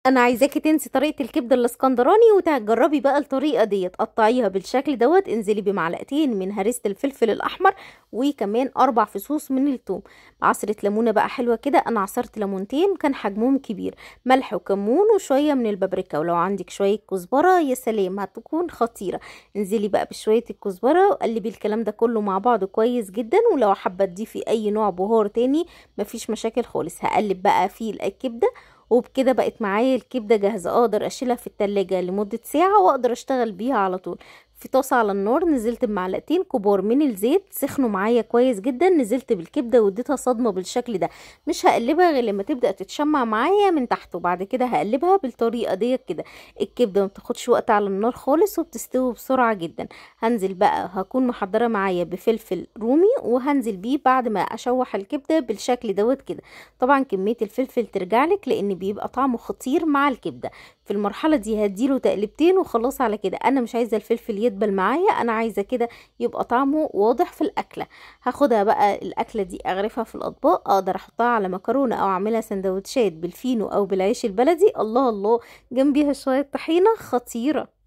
انا عايزاكي تنسي طريقه الكبده الاسكندراني وتجربي بقى الطريقة ديت. قطعيها بالشكل دوت، انزلي بمعلقتين من هريسه الفلفل الاحمر وكمان 4 فصوص من الثوم، عصره ليمونه بقى حلوة كده، انا عصرت ليمونتين كان حجمهم كبير، ملح وكمون وشوية من البابريكا، ولو عندك شوية كزبره يا سلام هتكون خطيرة. انزلي بقى بشوية الكزبره وقلبي الكلام ده كله مع بعض كويس جدا، ولو حابة تضيفي اي نوع بهار تاني مفيش مشاكل خالص. هقلب بقى في الكبده، وبكده بقت معايا الكبده جاهزة، اقدر اشيلها في التلاجة لمدة ساعة واقدر اشتغل بيها على طول. في طاسه على النار نزلت بمعلقتين كبار من الزيت، سخنوا معايا كويس جدا، نزلت بالكبده واديتها صدمة بالشكل ده. مش هقلبها غير لما تبدا تتشمع معايا من تحت، وبعد كده هقلبها بالطريقة ديت كده. الكبده ما بتاخدش وقت على النار خالص وبتستوي بسرعة جدا. هنزل بقى، هكون محضرة معايا بفلفل رومي وهنزل بيه بعد ما اشوح الكبده بالشكل دوت كده. طبعا كمية الفلفل ترجعلك لان بيبقى طعمه خطير مع الكبده. في المرحلة دي هديله تقلبتين وخلاص على كده. انا مش عايزه الفلفل يدبل معايا، انا عايزه كده يبقى طعمه واضح في الاكلة. هاخدها بقى الاكلة دي اغرفها في الاطباق، اقدر احطها على مكرونه او اعملها سندوتشات بالفينو او بالعيش البلدي. الله الله، جنبيها شوية طحينه خطيرة.